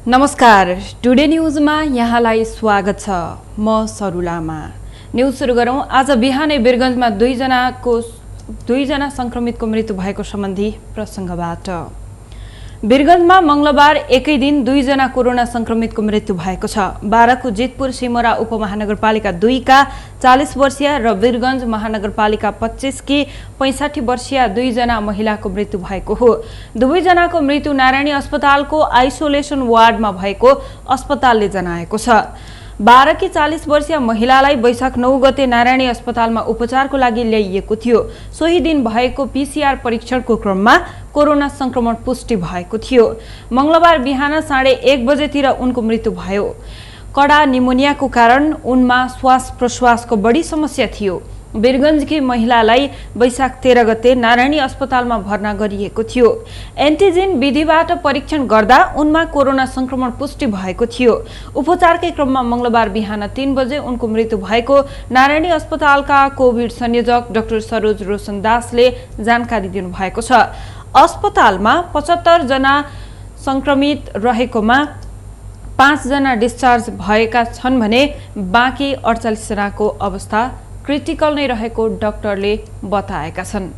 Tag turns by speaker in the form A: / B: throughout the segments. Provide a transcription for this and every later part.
A: नमस्कार, टुडे न्यूजमा यहाँलाई स्वागत छ। म सरस्वती लामा। न्यूज सुरु गरौं। आज बिहानै वीरगञ्जमा दुईजना संक्रमितको मृत्यु भएको सम्बन्धी प्रसंगबाट। वीरगञ्जमा मंगलबार एकै दिन 2 जना कोरोना संक्रमितको मृत्यु भएको छ। 12 को जितपुर सिमरा उपमहानगरपालिका 2 का 40 वर्षीय र वीरगञ्ज महानगरपालिका 25 की 65 वर्षीय 2 जना महिलाको मृत्यु भएको हो। दुवै जनाको मृत्यु नारायणी अस्पतालको आइसोलेसन वार्डमा भएको अस्पतालले जनाएको छ। 12 की 40 वर्षीय महिलालाई वैशाख 9 गते नारायणी अस्पतालमा उपचारको लागि ल्याइएको थियो। सोही दिन भएको पीसीआर परीक्षणको क्रममा कोरोना संक्रमण पुष्टि भएको थियो। मंगलबार बिहान 1:30 बजेतिर उनको मृत्यु भयो। कडा निमोनियाको कारण उनमा श्वास प्रश्वासको बढी समस्या थियो। वीरगञ्जकी महिलालाई वैशाख 13 गते नारायणी अस्पतालमा भर्ना गरिएको थियो। एन्टिजेन विधिबाट परीक्षण गर्दा उनमा कोरोना संक्रमण पुष्टि भएको थियो। उपचारकै क्रममा मंगलबार बिहान 3 बजे उनको मृत्यु भएको नारायणी अस्पतालका कोभिड संयोजक डाक्टर सरोज रोशन दासले जानकारी दिनुभएको छ। अस्पतालमा 75 जना संक्रमित रहेकोमा 5 जना डिस्चार्ज भएका छन् भने बाँकी 48 जनाको अवस्था क्रिटिकल नै रहेको डाक्टरले बताएका छन्।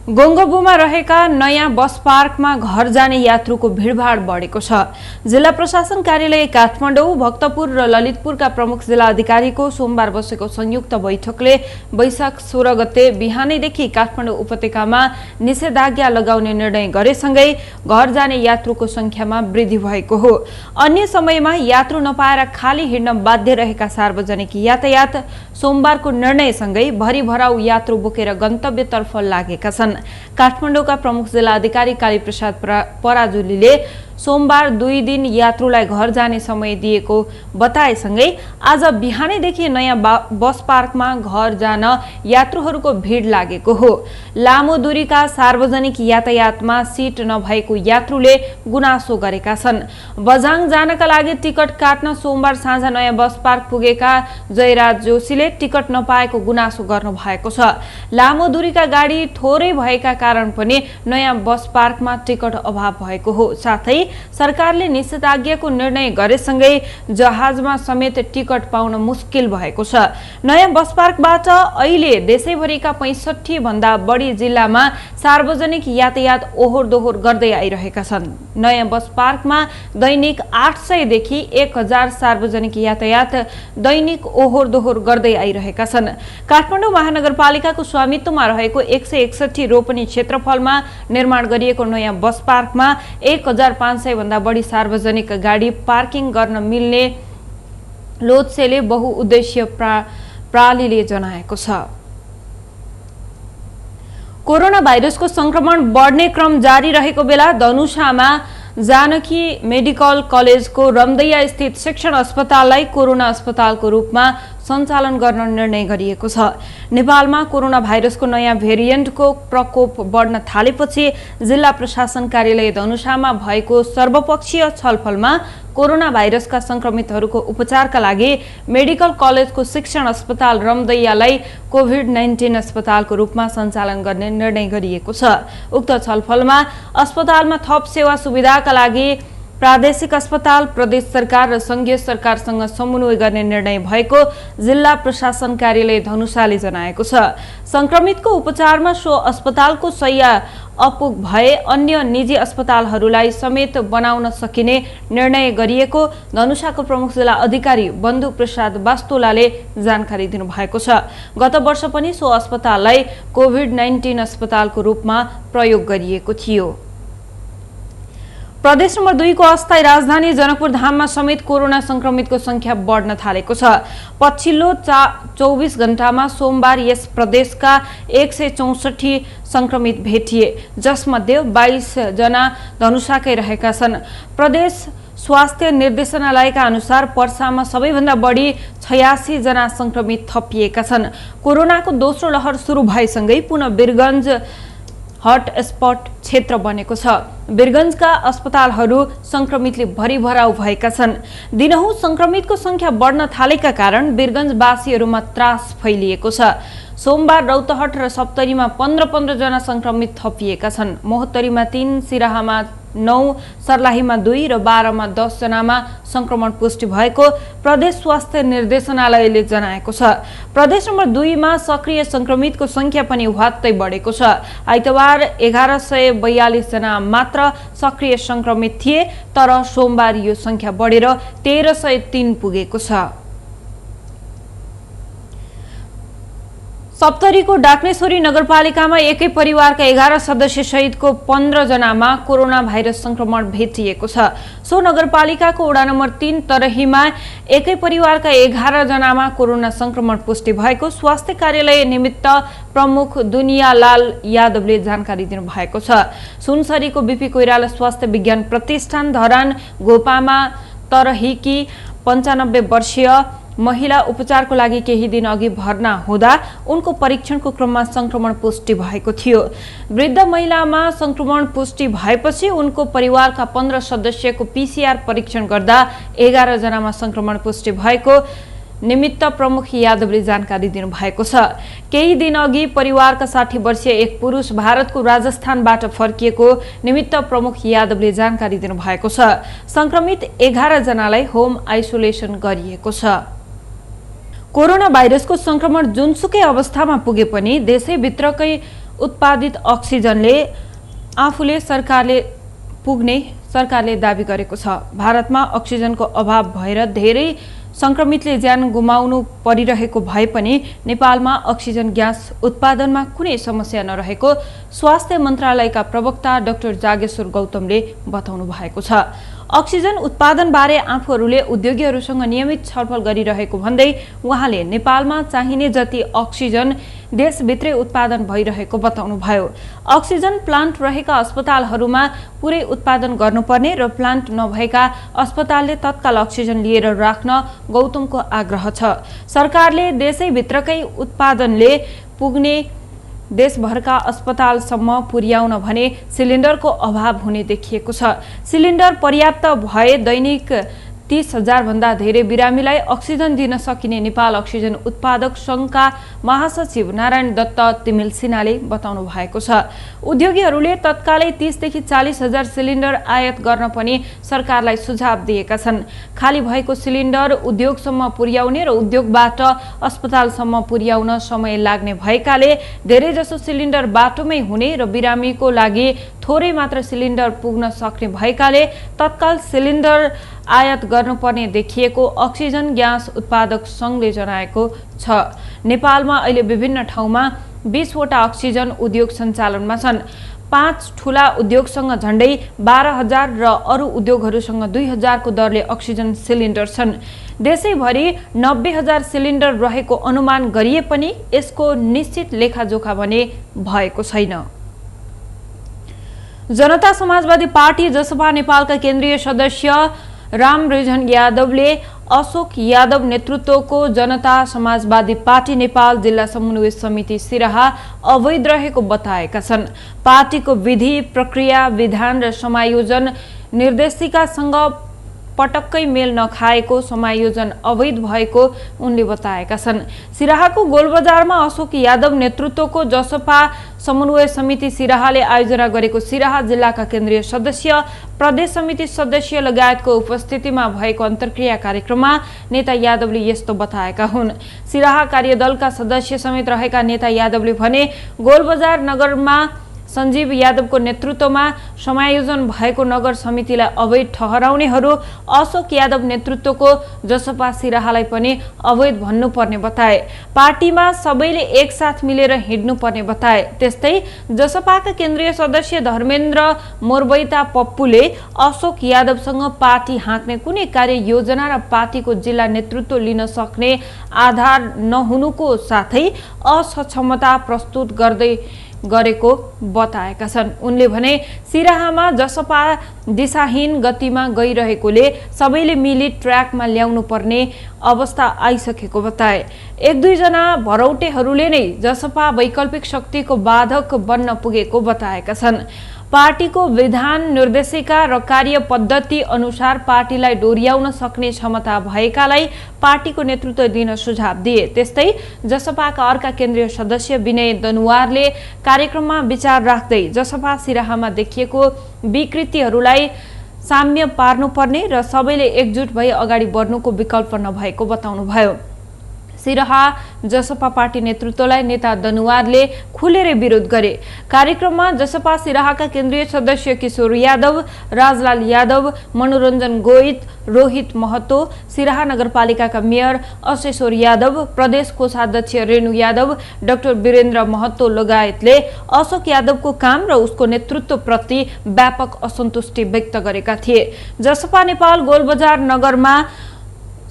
A: गोंगबुमा रहेका नयाँ बस पार्कमा घर जाने यात्रुको भिडभाड बढेको छ। जिल्ला प्रशासन कार्यालय काठमाडौँ, भक्तपुर र ललितपुरका प्रमुख जिल्ला अधिकारीको सोमबार बसेको संयुक्त बैठकले वैशाख 16 गते बिहानैदेखि काठमाडौँ उपत्यकामा निषेधाज्ञा लगाउने निर्णय गरेसँगै घर जाने यात्रुको संख्यामा वृद्धि भएको हो। अन्य समयमा यात्रु नपाएर खाली हिँड्न बाध्य रहेका सार्वजनिक यातायात सोमबारको निर्णयसँगै भरिभराउ यात्रु बोकेर गन्तव्यतर्फ लागेका छन्। काठमाडौँका प्रमुख जिल्ला अधिकारी कालीप्रसाद पराजुलीले सोमबार 2 दिन यात्रुलाई घर जाने समय दिएको बताएसँगै आज बिहानैदेखि नयाँ बस पार्कमा घर जान यात्रुहरूको भिड लागेको हो। लामो दूरीका सार्वजनिक यातायातमा सीट नभएको यात्रुले गुनासो गरेका छन्। बझाङ जानका लागि टिकट काट्न सोमबार साँझ नयाँ बस पार्क पुगेका जयराज जोशीले टिकट नपाएको गुनासो गर्नु भएको छ। लामो दूरीका गाडी थोरै भएका कारण पनि नयाँ बस पार्कमा टिकट अभाव भएको हो। साथै सरकारले निषेधाज्ञाको निर्णय गरेसँगै जहाजमा समेत टिकट पाउन मुस्किल भएको छ। नयाँ बस पार्कबाट अहिले देशैभरिका 65 भन्दा बढी जिल्लामा सार्वजनिक यातायात ओहोर दोहोर गर्दै आइरहेका छन्। नयाँ बस पार्कमा दैनिक 800 देखि 1000 सार्वजनिक यातायात दैनिक ओहोर दोहोर गर्दै आइरहेका छन्। काठमाडौँ महानगरपालिकाको स्वामित्वमा रहेको 161 रोपनी क्षेत्रफलमा निर्माण गरिएको नयाँ बस पार्कमा 1500 भन्दा बढी सार्वजनिक गाडी पार्किङ गर्न मिल्ने लोत्सेले बहुउद्देश्य प्रणालीले जनाएको छ। कोरोना भाइरसको संक्रमण बढ्ने क्रम जारी रहेको बेला धनुषामा जानकी मेडिकल कलेजको रमदैया स्थित शिक्षण अस्पताललाई कोरोना अस्पतालको रूपमा सञ्चालन गर्न निर्णय गरिएको छ। नेपालमा कोरोना भाइरसको नयाँ भेरिएन्टको प्रकोप बढ्न थालेपछि जिल्ला प्रशासन कार्यालय धनुषामा भएको सर्वपक्षीय छलफलमा कोरोना भाइरसका संक्रमितहरूको उपचारका लागि मेडिकल कलेजको शिक्षण अस्पताल रमदैयालाई कोभिड-19 अस्पतालको रूपमा सञ्चालन गर्ने निर्णय गरिएको छ। उक्त छलफलमा अस्पतालमा थप सेवा सुविधाका लागि प्रादेशिक अस्पताल, प्रदेश सरकार र संघीय सरकारसँग समन्वय गर्ने निर्णय भएको जिल्ला प्रशासन कार्यालय धनुषाले जनाएको छ। संक्रमितको उपचारमा सो अस्पतालको शय्या अपुग भए अन्य निजी अस्पतालहरूलाई समेत बनाउन सकिने निर्णय गरिएको धनुषाको प्रमुख जिल्ला अधिकारी बन्धु प्रसाद वास्तोलाले जानकारी दिनुभएको छ। गत वर्ष पनि सो अस्पताललाई कोभिड-19 अस्पतालको रूपमा प्रयोग गरिएको थियो। प्रदेश नम्बर 2 को अस्थायी राजधानी जनकपुर धाममा समेत कोरोना संक्रमितको संख्या बढ्न थालेको छ। पछिल्लो 24 घण्टामा सोमबार यस प्रदेशका 164 संक्रमित भेटिए, जसमध्ये 22 जना धनुषाकै रहेका छन्। प्रदेश स्वास्थ्य निर्देशनालयका अनुसार पर्सामा सबैभन्दा बढी 86 जना संक्रमित थपिएका छन्। कोरोनाको दोस्रो लहर सुरु भएसँगै पुनः वीरगञ्ज हटस्पट क्षेत्र बनेको छ। वीरगञ्जका अस्पतालहरू संक्रमितले भरिभराउ भएका छन्। दिनहुँ संक्रमितको संख्या बढ्न थालेका कारण वीरगञ्जवासीहरूमा त्रास फैलिएको छ। सोमबार रौतहट र सप्तरीमा 15 जना संक्रमित थपिएका छन्। महोत्तरीमा 3, सिराहामा 9, सर्लाहीमा 2 र बारामा 10 जनामा संक्रमण पुष्टि भएको प्रदेश स्वास्थ्य निर्देशनालयले जनाएको छ। प्रदेश नम्बर 2 मा सक्रिय संक्रमितको संख्या पनि वात्तै बढेको छ। आइतबार 1142 जना मात्र सक्रिय संक्रमित थिए, तर सोमबार यो संख्या बढेर 1303 पुगेको छ। सप्तरीको डाक्नेश्वरी नगरपालिकामा एकै परिवारका 11 सदस्य सहितको 15 जनामा कोरोना भाइरस संक्रमण भेटिएको छ। सो नगरपालिकाको वडा नम्बर 3 तरहीमा एकै परिवारका 11 जनामा कोरोना संक्रमण पुष्टि भएको स्वास्थ्य कार्यालय निमित्त प्रमुख दुनियालाल यादवले जानकारी दिनुभएको छ। सुनसरीको बीपी कोइराला स्वास्थ्य विज्ञान प्रतिष्ठान धरान गोपामा तरहीकी 95 वर्षीय महिला उपचारको लागि केही दिन अघि भर्ना हुँदा उनको परीक्षणको क्रममा संक्रमण पुष्टि भएको थियो। वृद्ध महिलामा संक्रमण पुष्टि भएपछि उनको परिवारका 15 सदस्यको पीसीआर परीक्षण गर्दा 11 जनामा संक्रमण पुष्टि भएको निमित्त प्रमुख यादवले जानकारी दिनुभएको छ। केही दिन अघि परिवारका 60 वर्षीय एक पुरुष भारतको राजस्थानबाट फर्किएको निमित्त प्रमुख यादवले जानकारी दिनुभएको छ। संक्रमित 11 जनालाई होम आइसोलेसन गरिएको छ। कोरोना भाइरसको संक्रमण जुनसुकै अवस्थामा पुगे पनि देशैभित्रकै उत्पादित अक्सिजनले आफूले सरकारले पुग्ने सरकारले दाबी गरेको छ। भारतमा अक्सिजनको अभाव भएर धेरै संक्रमितले ज्यान गुमाउनु परिरहेको भए पनि नेपालमा अक्सिजन ग्यास उत्पादनमा कुनै समस्या नरहेको स्वास्थ्य मन्त्रालयका प्रवक्ता डाक्टर जागेश्वर गौतमले बताउनु भएको छ। अक्सिजन उत्पादन बारे आफूहरूले उद्योगीहरूसँग नियमित छलफल गरिरहेको भन्दै उहाँले नेपालमा चाहिने जति अक्सिजन देशभित्रै उत्पादन भइरहेको बताउनुभयो। अक्सिजन प्लान्ट रहेका अस्पतालहरूमा पुरै उत्पादन गर्नुपर्ने र प्लान्ट नभएका अस्पतालले तत्काल अक्सिजन लिएर राख्न गौतमको आग्रह छ। सरकारले देशैभित्रकै उत्पादनले पुग्ने देशभरका अस्पतालसम्म पुर्याउन भने सिलिन्डरको अभाव हुने देखिएको छ। सिलिन्डर पर्याप्त भए दैनिक 30,000 भन्दा धेरै बिरामीलाई अक्सिजन दिन सकिने नेपाल अक्सिजन उत्पादक संघका महासचिव नारायण दत्त तिमिल सिन्हाले बताउनु भएको छ। उद्योगीहरूले तत्कालै 30 देखि 40,000 सिलिन्डर आयात गर्न पनि सरकारलाई सुझाव दिएका छन्। खाली भएको सिलिन्डर उद्योगसम्म पुर्याउने र उद्योगबाट अस्पतालसम्म पुर्याउन समय लाग्ने भएकाले धेरैजसो सिलिन्डर बाटोमै हुने र बिरामीको लागि थोरै मात्र सिलिन्डर पुग्न सक्ने भएकाले तत्काल सिलिन्डर आयात गर्नुपर्ने देखिएको अक्सिजन ग्यास उत्पादक संघले जनाएको छ। नेपालमा अहिले विभिन्न ठाउँमा 20 वटा अक्सिजन उद्योग सञ्चालनमा छन्। 5 ठूला उद्योगसँग झण्डै 12,000 र अरू उद्योगहरूसँग 2,000 को दरले अक्सिजन सिलिन्डर छन्। देशैभरि 90,000 सिलिन्डर रहेको अनुमान गरिए पनि यसको निश्चित लेखाजोखा भने भएको छैन। जनता समाजवादी पार्टी जसपा नेपालका केन्द्रीय सदस्य रामरिझन यादवले अशोक यादव नेतृत्वको जनता समाजवादी पार्टी नेपाल जिल्ला समन्वय समिति सिराहा अवैध रहेको बताएका छन्। पार्टीको विधि प्रक्रिया विधान र समायोजन निर्देशिकासँग पटक्कै मेल नखाएको समायोजन अवैध भएको उनले बताएका छन्। सिराहाको गोलबजारमा अशोक यादव नेतृत्वको जसपा समन्वय समिति सिराहाले आयोजना गरेको सिराहा जिल्लाका केन्द्रीय सदस्य प्रदेश समिति सदस्य लगायतको उपस्थितिमा भएको अन्तर्क्रिया कार्यक्रममा नेता यादवले यस्तो बताएका हुन्। सिराहा कार्यदलका सदस्य समेत रहेका नेता यादवले भने गोलबजार नगरमा सञ्जीव यादवको नेतृत्वमा समायोजन भएको नगर समितिलाई अवैध ठहराउनेहरू अशोक यादव नेतृत्वको जसपा सिराहालाई पनि अवैध भन्नुपर्ने बताए। पार्टीमा सबैले एकसाथ मिलेर हिँड्नुपर्ने बताए। त्यस्तै जसपाका केन्द्रीय सदस्य धर्मेन्द्र मोरबैता पप्पुले अशोक यादवसँग पार्टी हाँक्ने कुनै कार्य योजना र पार्टीको जिल्ला नेतृत्व लिन सक्ने आधार नहुनुको साथै असक्षमता प्रस्तुत गरेको बताएका छन्। उनले भने सिराहामा जसपा दिशाहीन गतिमा गइरहेकोले सबैले मिली ट्र्याकमा ल्याउनु पर्ने अवस्था आइसकेको बताए। 1-2 जना भरौटेहरूले नै जसपा वैकल्पिक शक्तिको बाधक बन्न पुगेको बताएका छन्। पार्टीको विधान निर्देशिका र कार्य पद्धति अनुसार पार्टीलाई डोर्याउन सक्ने क्षमता भएकालाई पार्टीको नेतृत्व दिन सुझाव दिए। त्यस्तै जसपाका अर्का केन्द्रीय सदस्य विनय दनुवारले कार्यक्रममा विचार राख्दै जसपा सिराहामा देखिएको विकृतिहरूलाई साम्य पार्नुपर्ने र सबैले एकजुट भई अगाडि बढ्नुको विकल्प नभएको बताउनुभयो। सिराहा जसपा पार्टी नेतृत्वलाई नेता दनुवारले खुलेर विरोध गरे। कार्यक्रममा जसपा सिराहाका केन्द्रीय सदस्य किशोर यादव, राजलाल यादव, मनोरञ्जन गोइत, रोहित महतो, सिराहा नगरपालिकाका मेयर अशेश्वर यादव, प्रदेश कोषाध्यक्ष रेणु यादव, डाक्टर वीरेन्द्र महतो लगायतले अशोक यादवको काम र उसको नेतृत्वप्रति व्यापक असन्तुष्टि व्यक्त गरेका थिए। जसपा नेपाल गोलबजार नगरमा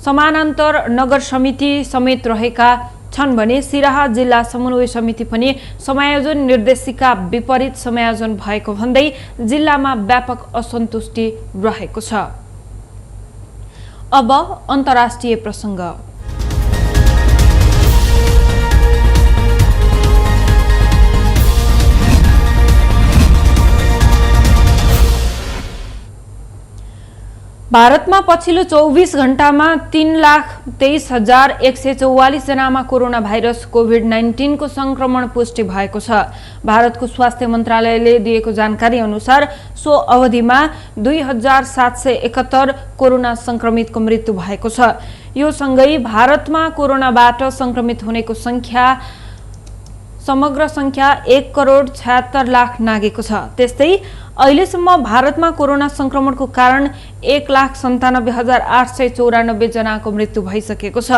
A: समानान्तर नगर समिति समेत रहेका छन् भने सिराहा जिल्ला समन्वय समिति पनि समायोजन निर्देशिका विपरीत समायोजन भएको भन्दै जिल्लामा व्यापक असन्तुष्टि रहेको छ। अब अन्तर्राष्ट्रिय प्रसंग। भारतमा पछिल्लो 24 घण्टामा 3,23,144 जनामा कोरोना भाइरस कोभिड-19 को संक्रमण पुष्टि भएको छ। भारतको स्वास्थ्य मन्त्रालयले दिएको जानकारी अनुसार सो अवधिमा 2,771 कोरोना संक्रमितको मृत्यु भएको छ। यो सँगै भारतमा कोरोनाबाट संक्रमित हुनेको समग्र संख्या 1,76,00,000 नागेको छ। त्यस्तै अहिलेसम्म भारतमा कोरोना संक्रमणको कारण 1,97,894 जनाको मृत्यु भइसकेको छ।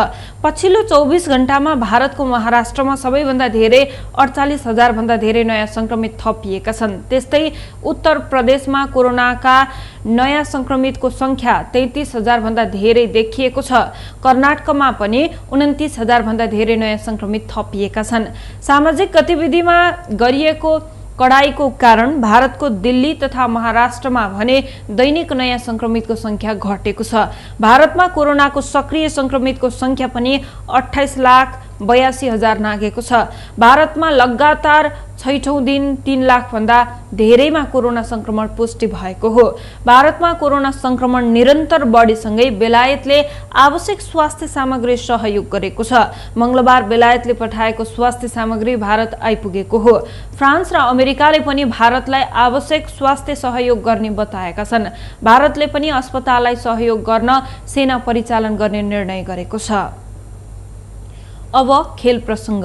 A: पछिल्लो 24 घण्टामा भारतको महाराष्ट्रमा सबैभन्दा धेरै 48,000 भन्दा धेरै नयाँ संक्रमित थपिएका छन्। त्यस्तै उत्तर प्रदेशमा कोरोनाका नयाँ संक्रमितको संख्या 33,000 भन्दा धेरै देखिएको छ। कर्नाटकमा पनि 29,000 भन्दा धेरै नयाँ संक्रमित थपिएका छन्। सामाजिक गतिविधिमा गरिएको कडाईको कारण भारतको दिल्ली तथा महाराष्ट्रमा भने दैनिक नयाँ संक्रमितको संख्या घटेको छ। भारतमा कोरोनाको सक्रिय संक्रमितको संख्या पनि 28,82,000 नागेको छ। भारतमा लगातार 6औं दिन 3 लाख भन्दा धेरैमा कोरोना संक्रमण पुष्टि भएको हो। भारतमा कोरोना संक्रमण निरन्तर बढेसँगै बेलायतले आवश्यक स्वास्थ्य सामग्री सहयोग गरेको छ। मंगलबार बेलायतले पठाएको स्वास्थ्य सामग्री भारत आइपुगेको हो। फ्रान्स र अमेरिकाले पनि भारतलाई आवश्यक स्वास्थ्य सहयोग गर्ने बताएका छन्। भारतले पनि अस्पताललाई सहयोग गर्न सेना परिचालन गर्ने निर्णय गरेको छ। अब खेल प्रसंग।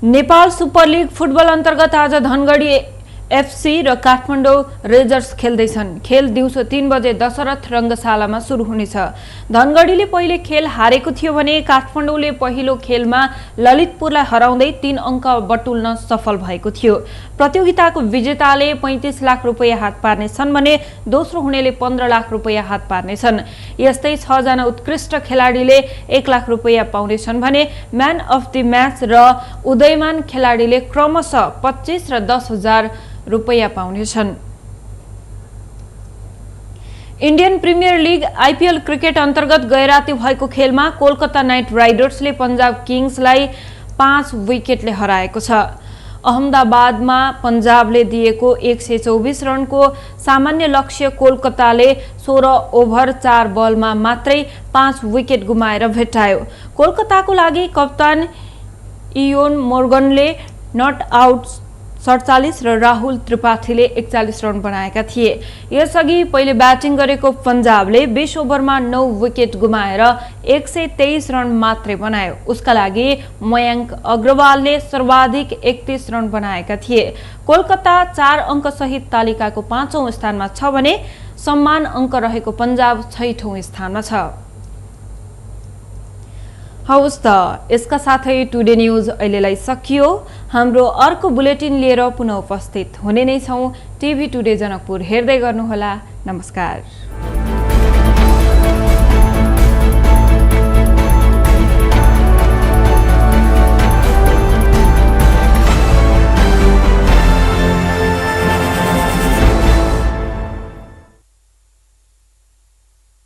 A: नेपाल सुपर लीग फुटबल अन्तर्गत आज धनगढी एफसी र काठमाडौँ रेजर्स खेल्दैछन्। खेल दिउँसो 3 बजे दशरथ रंगशालामा सुरु हुनेछ। धनगढीले पहिले खेल हारेको थियो भने काठमाडौँले पहिलो खेलमा ललितपुरलाई हराउँदै 3 अंक बटुल्न सफल भएको थियो। प्रतियोगिताको विजेताले 35 लाख रुपैयाँ हात पार्नेछन् भने दोस्रो हुनेले 15 लाख रुपैयाँ हात पार्नेछन्। यस्तै 6 जना उत्कृष्ट खेलाडीले 1 लाख रुपैयाँ पाउनेछन् भने म्यान अफ द म्याच र उदयमान खेलाडीले क्रमशः 25 र 10,000 रुपैयाँ पाउनेछन्। Indian premier league IPL cricket अन्तर्गत गैराती भएको खेलमा कोलकाता नाइट राइडर्सले पंजाब किङ्सलाई 5 विकेटले हराएको छ। अहमदाबादमा पंजाबले दिएको 124 रनको सामान्य लक्ष्य कोलकाताले 16 ओभर 4 बलमा मात्रै 5 विकेट गुमाएर भेटायो। कोलकाताको लागि कप्तान इयोन मोर्गनले नट आउट 47 र राहुल त्रिपाठीले 41 रन बनाएका थिए। यसअघि पहिले ब्याटिङ गरेको पंजाबले 20 ओभरमा 9 विकेट गुमाएर 123 रन मात्रै बनायो। उसका लागि मयंक अग्रवालले सर्वाधिक 31 रन बनाएका थिए। कोलकाता 4 अंक सहित तालिकाको 5औं स्थानमा छ भने समान अंक रहेको पंजाब 6औं स्थानमा छ। हवस् त, यसका साथै टुडे न्यूज अहिलेलाई सकियो। हाम्रो अर्को बुलेटिन लिएर पुनः उपस्थित हुने नै छौं। टिभी टुडे जनकपुर हेर्दै गर्नुहोला। नमस्कार।